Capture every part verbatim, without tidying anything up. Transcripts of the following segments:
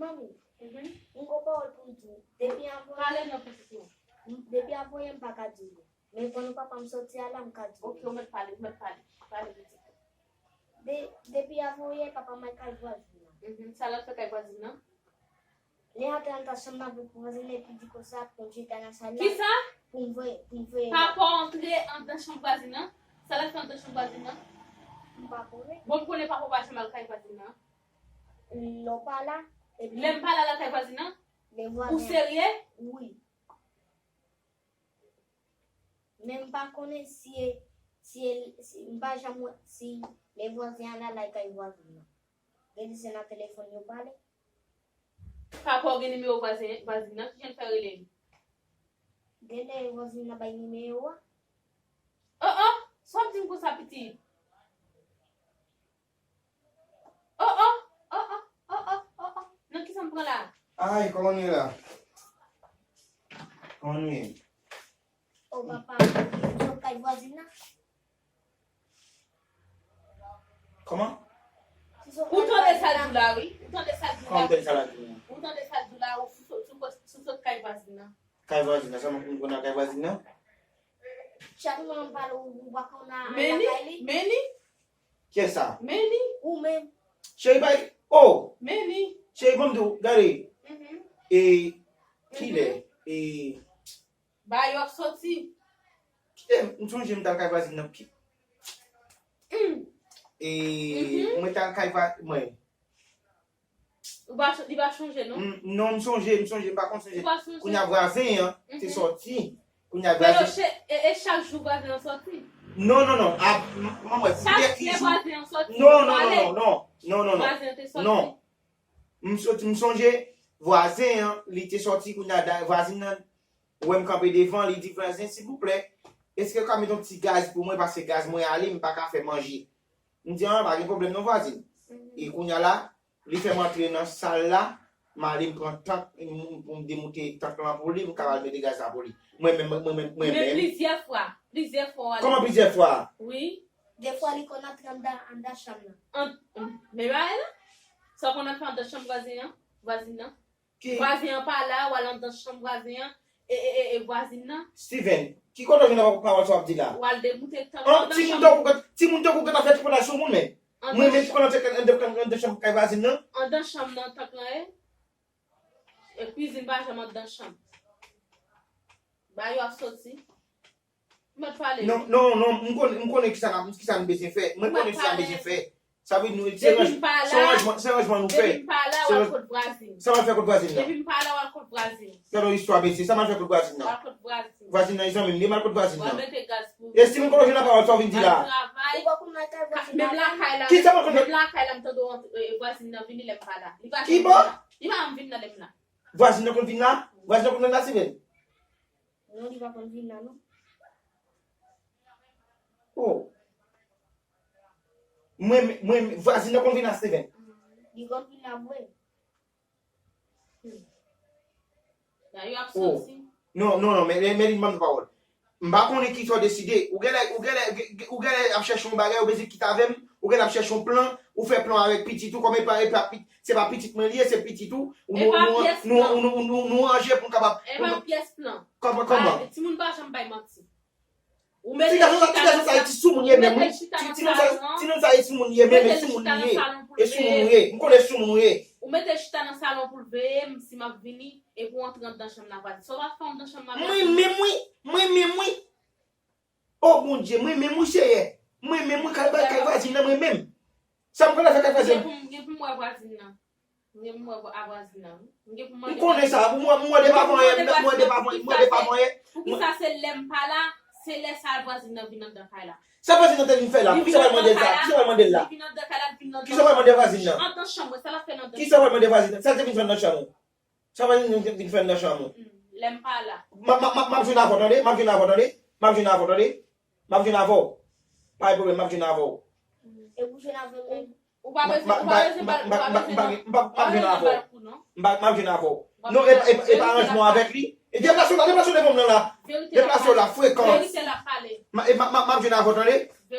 Manmi, m gon pawòl pou m di w. Depi avanyè, pale non, pitit mwen. Depi avanyè m pa ka di w li. Men pandan papa m soti a la, m ka di w li. Ok, ou mèt pale, ou mèt pale. Pale, pitit. De, depi avanyè, papa m al kay vwazin nan. Mhm. Sa l al fè kay vwazin nan? Li antre anndan chanm nan pou vwazin nan epi di konsa pou m chita nan sal la. Kisa? Pou m voye, pou m voye. Papa w antre anndan chanm vwazin nan? Sa l al fè anndan chanm vwazin nan? M pa konnen. Bon, m konnen papa w pa janm al kay vwazin nan. Lè w pa la, epi lè m pa la, l al kay vwazin nan? Lè vwazin. Ou serye? Wi. Men m pa konnen si e, si e, si, m pa janm wè si lè vwazin an al kay vwazin nan. Genlè se nan telefòn yo pale. Papa w gen nimewo vwazen, vwazin nan, kijan l fè rele l? Genlè vwazin nan bay nimewo a. Oh, oh, sa w ap di m konsa, pitit? Oh, oh, oh, oh, oh, oh, oh, oh. Nan kisa m pran la? Ay, kòman nou ye la? Kòman nou ye? Oh, papa, m sot kay vwazin nan. Kòman? Ou tande sa l di la, wi. Ou tande sa l di la. Kòman tande sa l di la? Ou tande sa l di la, ou sou, sou, sou, sou sot kay vwazin nan. Kay vwazin nan, sa moun konn nan kay vwazin nan? Chak moun pale ou, ou pa konn nan lakay li. Men li, men li. Kiyès sa? Men li. Ou menm. Cheri, bay, oh! Men li. Cheri, ban m di w, gade. Mhm. E, kilè? Mhm. E, ba yo ap soti. Kite m, m sonje m t al kay vwazin nan. Ki, mm. E, mhm, mwen t al kay vwa, mwen. Ou pa, li pa chonje, non? M, non, m sonje, m sonje, m pa konn sonje. Ou pa sonje? Kounye a vwazen an te, mhm, sòti. Kounye a vwazen. E, e chak jou vwazen an sòti? Non, non, non. A, m, m, mwen, chak lè vwazen an sòti, non, non, non, non, non, non, non, non. Vwazen an te sòti? Non. M sòti, m sonje, vwazen an, li te sòti, kounye a, da, vwazin nan, wè m kanpe devan, li di, "Vwazen, silvouplè, èske w ka mete yon ti gaz pou mwen, paske gaz mwen ale, m pa ka fè manje." M di, "An, pa gen pwoblèm non, vwazin." Mhm. E kounye a la, li fè m antre nan sal la, m ale m pran tank, m, m, pou m demoute tank lan pou li, m ka al mete gaz la pou li. Mwen menm, mwen menm, mwen menm. Men plizyè fwa, plizyè fwa w ale. Kòman plizyè fwa? Wi. Defwa li konn antre anndan, anndan chanm nan. An, men bagay la? Sa w konn al fè anndan chanm vwazen an? Vwazin nan? Ki? Vwazen an pa la, w al anndan chanm vwazen an, e, e, e, e vwazin nan. Steven, ki kote w jwenn pawòl sa w ap di la? W al demoute tank anndan chanm. An, timoun tankou, timoun tankou w ap fè tripotay sou moun, men. Mwen menm ki konn antre anndan, anndan, anndan chanm kay vwazin nan. Anndan chanm nan tank lan ye. E kwizin pa janm anndan chanm. Ba yo ap soti. Mèt pale. Non, non, non, m konnen, m konnen kisa n ap, kisa n bezwen fè. Mwen konnen kisa n bezwen fè. Sa vle di nou, se ranj-, se ranjman, se ranjman nou fè. Depi m pa la, w al kot vwazin. Sa m al fè kot vwazin nan? Depi m pa la, w al kot vwazin. Gade yon istwa mesye, sa m al fè kot vwazin nan? W al kot vwazin. Vwazin nan, e zanmi m, li m al kot vwazin nan. W al mete gaz pou. E si m konnen w pa wè sa w vin di la? Ou pa konn al kay vwazin nan. Menm lakay la, kisa m konn menm lakay la, m tande w antre, e, vwazin nan vini lè m pa la. Li pa janm vin la. Li pa janm vin nan lè m la. Vwazin nan konn vin la? Vwazin nan konn vin la, Steven? Non, li pa konn vin la, non. Oh. Mwen, mwen, vwazin nan konn vin la, Steven? Li konn vin la, mwen. Hmm. La, yo ap soti. Non, non, non, men, men, men li ban m pawòl. M pa konnen kisa w deside. Ou genlè, ou genlè, ou genlè ap chèche yon bagay, ou bezwen kite avè m, ou genlè ap chèche yon plan, ou fè plan avèk pitit ou, kòm e pa, e pa pit-, se pa pitit mwen li ye, se pitit ou, nou, nou, nou, nou, nou, nou ranje pou n kapab. E pa pyès plan. Kòman, kòman? Timoun pa janm bay manti. Ou mete l chita nan salon. Ti gason sa, ti gason sa, e ti soumoun li ye menm, wi. Ti, ti moun sa, ti moun sa, e soumoun li ye menm, e soumoun li ye. E soumoun li ye. M konnen soumoun li ye. Ou mete l chita nan salon pou l veye m si m ap vini, epi w antre anndan chanm nan vwazin. Sa w pa fè anndan chanm nan vwazin? Mwen menm wi, mwen menm wi. Oh Bondye, mwen menm wi, Seyè. Mwen menm wi, kay, kay vwazin nan, mwen menm. Sa m konn fè kay vwazin nan? Gen pou m, gen pou m wè vwazin nan. M gen pou m wè a vwazin nan, wi. M gen pou m mande. M konnen sa, m wè, m wè de pa vanyen, m wè de pa vanyen, m wè de pa vanyen. Poukisa se lè m pa la, se lè sa vwazin nan vin anndan kay la? Sa vwazin nan te vin fè la? Poukisa w pa mande l sa? Poukisa w pa mande l la? Li vin anndan kay la, li vin anndan chanm. Kisa w pa mande vwazin nan? Anndan chanm, sa l ap fè nan anndan chanm? Kisa w pa mande vwazin nan? Sa l te vin fè anndan chanm ou? Sa vwazin nan te vin fè anndan chanm ou? Hmm, lè m pa la. M ap, m ap, m ap, m ap jwenn avè w, tande? M ap jwenn avè w, tande? M ap jwenn avè w, tande? M ap jwenn avè w. Pa gen pwoblèm, m ap jwenn avè w. E pou jwenn avè m menm? Ou pa bezwen, ou pa bezwen ba l, ou pa bezwen ba l kou, non. M pa, m ap jwenn avè w. Non, e, e, e pa aranjman w avèk li. E deplase w la, deplase w devan m nan la. Deplase w la, frekan. Verite l ap pale. M, e, m, m, m ap jwenn avè w, tande?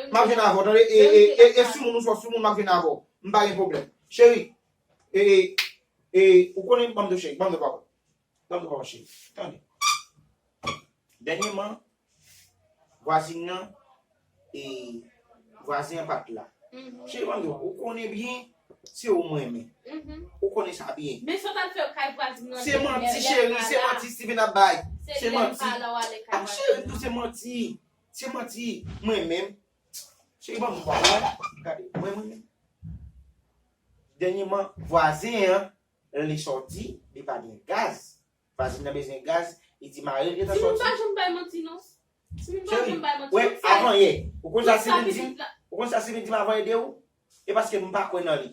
M ap jwenn avè w, tande? E, e, e, e soumoun ou swa soumoun, m ap jwenn avè w. M pa gen pwoblèm. Cheri, e, e, E, ou konnen, ban m di w cheri, ban m di w pawòl. Ban m di w pawòl cheri. Tande. Dènyèman, vwazin nan, e, vwazen an pa t la. Cheri, ban m di w, ou konnen byen, se ou m renmen. Ou konnen sa byen. Men sa w t al fè kay vwazin nan. Se manti, cheri, se manti Steven ap bay. Se manti. Cheri, m di w se manti. Se manti. Mwen menm. Cheri, ban m di w pawòl. Gade, mwen, mwen menm. Dènyèman, vwazen an, lè li sòti, li pa gen gaz. Vwazin nan bezwen gaz, li di mari l gentan sòti. Timoun pa janm bay manti non. Timoun pa janm bay manti. Wè, avan yè. Ou konn sa Steven di m? Ou konn sa Steven di m avan yè de ou? E paske m pa kwè nan li.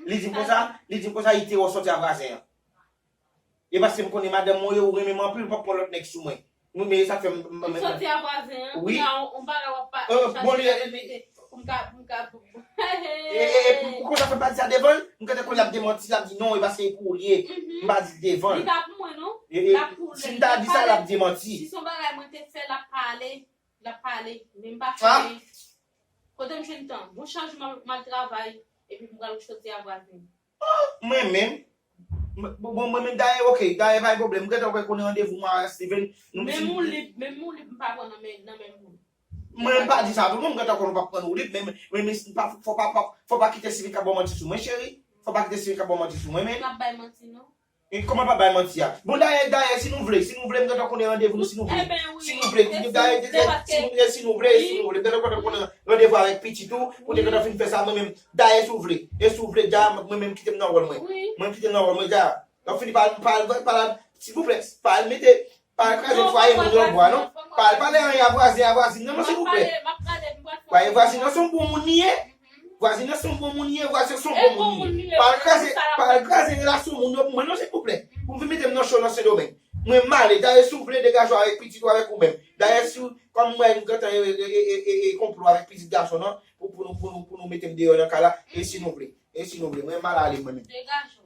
Li di m konsa, li di m konsa, li te wè w sòti a vwazen an. E paske m konnen madanm mwen yo, ou renmen m anpil, ou p ap pran lòt nèg sou mwen. Mwen, men sa k fè m, m, m, m sòti a vwazen an, wi. Kounye a, on bagay w ap pa, euh, bon, li, li, pou m ka, pou m ka, pou, pou, e, e, e, pou, pou konsa fè m pa di sa devan l, m gentan konn l ap demanti, l ap di non, e paske e pou ou l ye. M pa di l devan l. Li pa pou mwen non. E, e, si m ta di sa, l ap demanti. Si se yon bagay mwen te fè, l ap pale, l ap pale, men m pa fè. Kote m jwenn tan? Bon, chak jou m al, m al travay, epi m pral sòti a vwazen. Mwen menm, m, bon, bon, mwen menm, dayè, ok, dayè, pa gen pwoblèm. M gentan wè konnen randevou mwen avèk Steven. Menm ou lib, menm ou lib, m pa pran nan men, nan menm ou. Mwen menm pa di sa tou, non, m gentan konnen w p ap pran ou lib, men, men, men, pa, fò pa, pa, fò pa kite Steven ka ba w manti sou mwen, cheri. Fò pa kite Steven ka ba w manti sou mwen, men. M ap bay manti, non. E kòman pa bay manti a? Bon, dayè, dayè, si nou vle, si nou vle, m gentan konnen randevou nou, si nou vle. Si nou vle, dayè, si nou, si nou vle, si nou vle, m gentan konnen randevou avèk pitit ou, pou nou gentan fin fè sa, mwen menm, dayè, si w vle. E si w vle, dayè, mwen menm kite m nan wòl mwen. Mwen kite m nan wòl mwen, dayè. Donk, fini pa, pa, pa, pa, silvouplè, pa al mete, pa al kraze fwaye moun nan bwa, non. Pa al pale anyen a vwazen, a vwazin nan, non, silvouplè. Vwazen, vwazin nan se yon bon moun li ye. Vwazin nan se yon bon moun li ye, vwazin se yon bon moun li ye. Pa al kraze, pa al kraze relasyon moun yo pou mwen, non, silvouplè. Pou m vin mete m nan cho nan Sendomeng. Mwen m ale, dayè, si w vle, degaje w avèk pitit ou avèk ou menm. Dayè, si w, kòm mwen, m gentan e, e, e, e, e konplo avèk pitit gason nan, pou, pou nou, pou nou, pou nou mete m deyò nan kay la, e si nou vle, e si nou vle, mwen m al ale mwen menm. Degaje.